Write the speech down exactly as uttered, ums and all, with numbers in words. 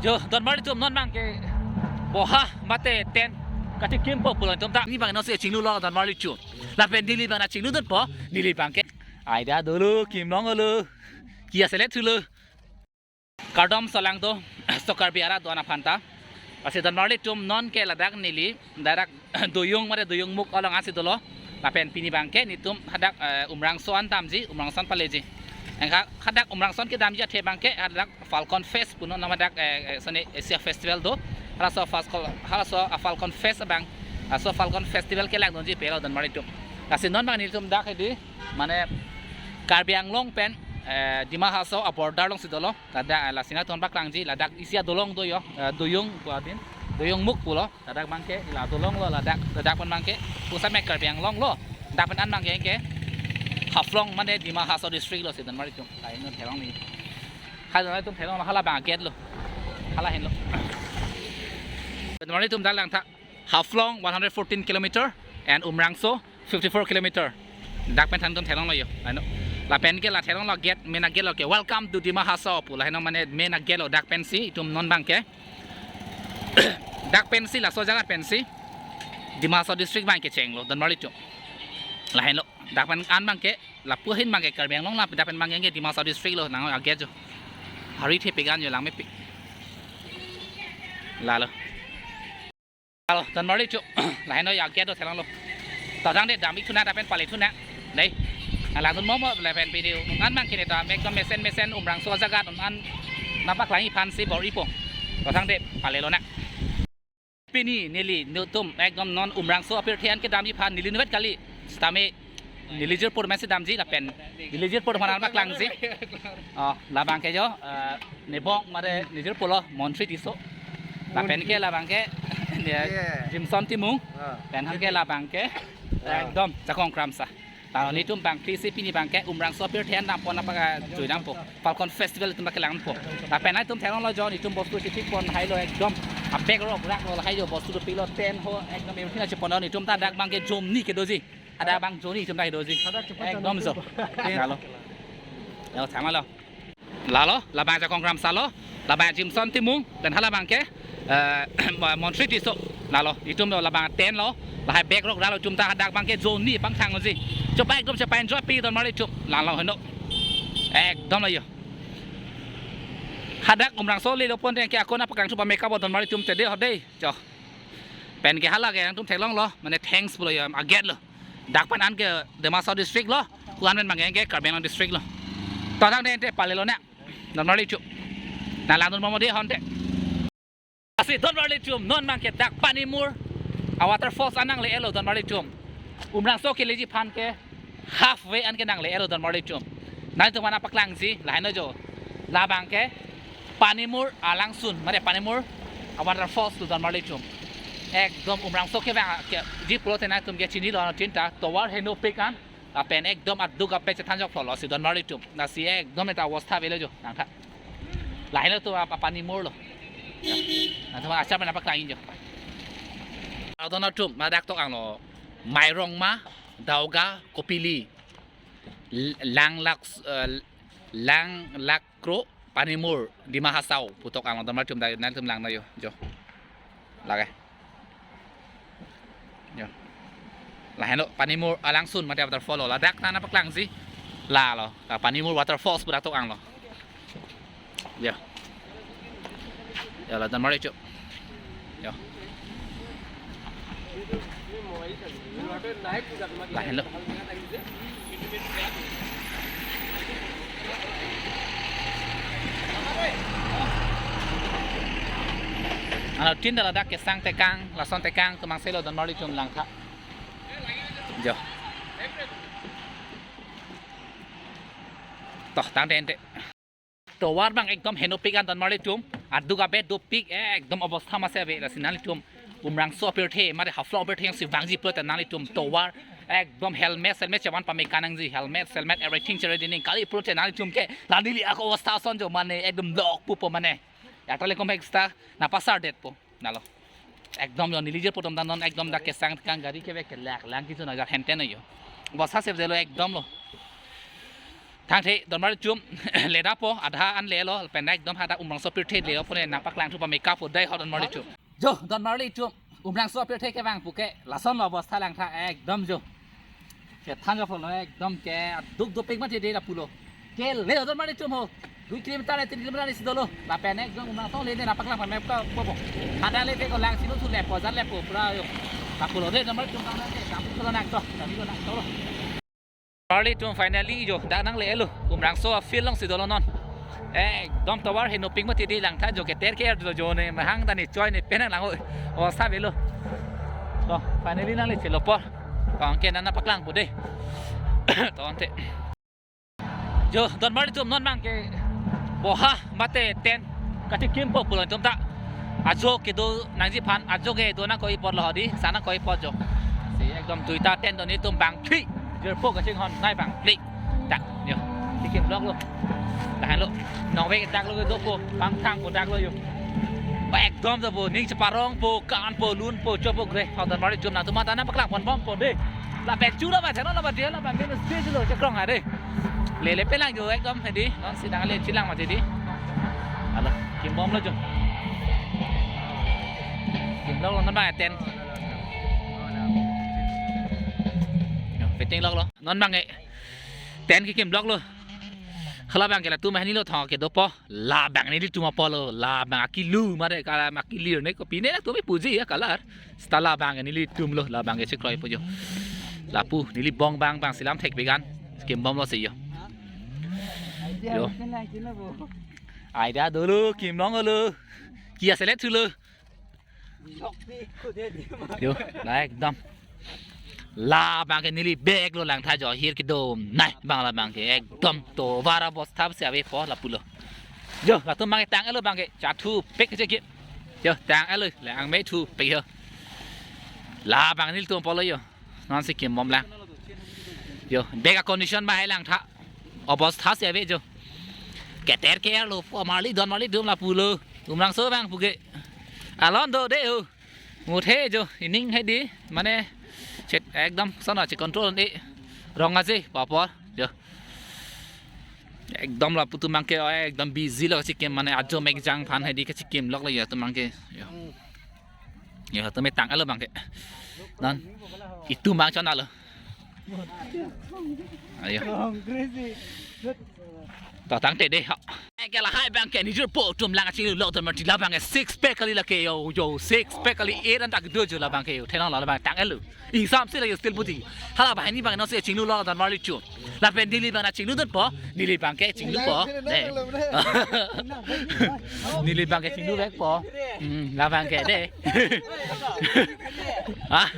Jo, donmarlitum, non abangke boha mate tent kachekimpo pulo atum ta. Neli abang nonsi chinglulo donmarlitum. Lapen neli abang nangchingludunpo, neli abangke. Aida dolo, kimlong dolo. Kia selet thulo. Kardom, so lang do, so Karbi arat do-an aphan ta. Lasi donmarlitum, nonke ladak neli, ladak Doyung mate Doyungmukh along ansi dolo. Lapen pini abangke netum hadak, eh, Umrangso an damji, Umrangso an paleji. Anke hadak Umrangso an kedamji athe abangke hadak Falcon Fest punon, hadak, eh, eh, soni Asia Festival do. Halaso Falcon, halaso a Falcon Fest abang, laso Falcon Festival kelangdunji pelo donmarlitum. Lasi non abang netum dak hedi, mane Karbi Anglong pen, eh, Dima Hasao a border alongsi dolo. Ladak, eh, lasi nangtum paklangji, ladak isi adolong do jo, eh, Doyung pu adin, Doyungmukh pulo. Ladak abangke la adolong lo, ladak, ladak pen abangke pusitame Karbi Anglong lo. Dak pen an abangke ke Haflong mane Dima Hasao district lo si donmarlitum. Lahai non theklong ni. Hai donmarlitum, theklong lo, hala abang gate lo. Hala henlo. Donmarlitum, dak langtha. Haflong one hundred fourteen kilometer and Umrangso fifty-four kilometer. Dak pen than netum theklonglo jo. Lahai non. Lapen ke la theklonglo gate, main gate lo ke, "Welcome to Dima Hasao" pu. Lahai non, mane main gate lo, dak pensi itum non abangke. Dak pensi, laso jaga pensi Dima Hasao district abangke chenglo donmarlitum. Lahai non. Dak pen an abangke, lapu ahin abangke Karbi Anglong, lapen dak pen abangke Dima Hasao district lo, nang a gate jo. Hari thepik an jo, lang mepik. Lalo. Lalo, donmarlitum. Lahai non, a gate do theklonglo. To tangte dam-ik thunang, dak pen pale thunang. Dei. Nanglang dunmomo lapen video. An abangke ne to, ekdom mesen mesen Umrangso ajaga an nangpaklangji aphansi bor-ipo. To tangte palelonang. Pini neli netum ekdom non Umrangso apirthe an kedamji aphan neli inutvet kali. Sitame neli jirpo atum si damji lapen neli jirpo atum aphan nangpaklangji. Oh, labangke jo, eh, Nebong mate neli jirpo lo, Montri Tisso. Lapen ke labangke, ne, Yeah. Jimson Timung. Ah. Pen han ke labangke, Ah. ekdom Jakong Kramsa. Lalo netum abang klisi pini abangke Umrangso apirthe an dampon apa ka jui dampo. Falcon Festival netum abang kelangpo. Lapen netum theklonglo jo, netum bostu chepikpon hailo ekdom. A bag rok rak lo lahai jo, bostu dopiklo, tent ho ekdom everything chepon, netum ta dak abangke jomni kedoji. Ada abang jomni netum ta kedoji. Ekdom jo. Lalo. Yo, thanlo. Lalo, labang Jakong Kramsa lo, labang Jimson Timung, lapen hala abangke, eh, Montri Tisso. Lalo, itum lo labang tent lo, lahai bag rok ralo, itum ta hadak abangke jomni pangthangji. Chopa ekdom chopa enjoy pi donmarlitum. Lalo henlo. Ekdom lo jo. Hadak Umrangso lelo pon tangke ako nangpaklangthu pame kabo donmarlitum te dei ho dei. Jo. Pen ke hala ke nangtum theklonglo, mane thanks pulo jo, a gate lo. Dak pen an ke Dima Hasao district lo, ko-an pen abangke Karbi Anglong district lo. To tangte ente palelonang. Donmarlitum. Nanglang dunmomo dei ho ente. Lasi donmarlitum, non abangke dak Panimur a waterfalls an nangle-etlo donmarlitum. Umrangso keleji aphan ke halfway an ke nangle-etlo donmarlitum. Nanglitum aphan nangpaklangji, lahai non jo. Labangke Panimur alangsun, mane Panimur a waterfalls lo donmarlitum. Ekdom Umrangso kevang keji pulote nangtum ke chinilo, anuttin ta tovar henopik an. Lapen ekdom aduk ape chethan joklo si donmarlitum. Lasi ekdom eta avostha avelo jo, nangtha. Lahai non to apa Panimur lo. Nangtum achar pen nangpaklangji jo. Adon atum, ma dak tok anglo. Mairongma, Daoga, Kopili. L-, Langlak, eh, Langlakro, Panimur, Dima Hasao, pu tok anglo donmarlitum, da, nangtum lang non jo, jo. Lake. Jo. Lahai non, Panimur alangsun mate waterfall lo. Ladak nangpaklangji. Lalo, la Panimur waterfalls pu dak tok anglo. Jo. Jo, la donmarlitum. Jo. Lahai non. Anuttin ta ladak kesang tekang, lason tekang, kemang selo donmarlitum, langtha. Jo. To tangte ente. Tovar abang ekdom henopik an donmarlitum. Aduk ape dopik, ekdom avostha mase ave, lasi nanglitum Umrangso apirthe mate Haflong apirthe jongsi vangji pulote nanglitum tovar ekdom helmet, helmet chevan pame kanangji, helmet, helmet everything chere dining kali pulote nanglitum ke la neli ako avostha ason jo, mane ekdom lok pupo mane. Yatralikom extra nangpasardetpo. Lalo. Ekdom jo, neli jirpo atum ta non ekdom dak kesang tekang, gari kevek kelak lang kichu nang jak henten jo. Avostha sep jelo ekdom lo. Thangthe, Donmarli atum, le dapo, adha an lelo, pen ekdom hadak Umrangso apirthe lelo, pone nangpaklang thu pame kapo dei ho Donmarli atum. Jo, Donmarli atum, Umrangso apirthe kevang puke, lasonlo abostha langtha, ekdom jo. Kethan jo pulo, ekdom ke, duk dopik mati dei lapulo. Ke le Donmarli atum ho, dui kilometer, tin kilometer isi dolo, lapen ekdom Umrangso le dei nangpaklang pame kapo po. Hadak le ke ko lang silo thu lepo, jan lepo, pura jo. Lapulo dei Donmarli atum kang le, kapu ko nang to, kami ko nang to lo. Donmarli atum finally jo, dak nanglelo, Umrangso afield alongsi dolo non. Ekdom tovar henopik mati dei langtha jo, keter ke er jo ne, mahang ta ne choi ne penang lang o, o sa velo. To, finally nangle chelo apor. To, anke nangpaklangpo dei. To, ante. Jo, Donmarli atum non abangke boha mate tent kachekimpo pulo atum ta. Ajo kedo nangji aphan, ajo kedo nangkok apotlo dei, sa nangkok apot jo. Si ekdom duita tent do nelitum bangphli. Jirpo kachinghon nai bangphli. Ta, jo. Chekim loklo. Lahenlo. Nongve dak lo dopo, pangthangpo dak lo jo. Ba ekdom dopo, ning cheparongpo, kanpo, lunpo, chopo gre. Ho Donmarli atum nangtum ta nangpaklangponbompo dei. Lapen chura ba channel ba dia lapen minus dei lo chekrong ha dei. Lele pelang jo ekdom hedi. Non si nangle chilang mati dei. Alo, kimbomlo jo. Kimloklo non abang tent. Jo, fitting loklo. Non abangke tent kekim loklo. Hala abangke latum ahin lo thong kedopo. Labang nelitum apotlo. Labang akilu mare kalam akilir ne kopi ne latum puji ya kalar. Seta labang nelitumlo, labang ke chekroipo jo. Lapu neli bong bang bang si lam thek began. Kimbomlo si jo. Jo. Idea dolo, kimlonglo. Kia selet thulo. Jo, la ekdom. Labang ke neli bag lo langtha jo, hir kedom. Nai, bang labang ke ekdom tovar abostha si avepo lapulo. Jo, latum abangke tang-etlo abangke, chathu pek chekim. Jo, tang-etlo, le angme thu pek jo. Labang nelitum apotlo jo. Non si kimbomlang. Jo, bag a-condition ba hai langtha. Abostha si ave jo. Keter ke er lo, po Marli, Donmarli atum lapulo. Umrangso abang puke. Alon do dei o. Muthe jo, ining hedi. Mane, chet ekdom sana che control ne. Rong aje, papor. Jo. Ekdom lapu atum abangke, o, ekdom busy lo kachekim mane ajo mek jang aphan hedi kachekim loklo jo atum abangke. Jo. Jo, atum tang-etlo abangke. Non. Itum abang chonlo. Ayo. To tangte dei ha. Ke lahai abangke nijirpo atum lang kachinglu lok Donmarli, labang ke six pack kali lake jo, jo, six pack kali, eight an tak do jo labang ke jo. Thenang lo labang tang-etlo. Ingsam si la jo still puji. Hala banghini abang non si chinglu lok Donmarli atum. Lapen neli abang nangchinglu dunpo, neli abangke chinglupo. Dei. Neli abangke chinglu vekpo. Hmm, labang ke dei. Ah.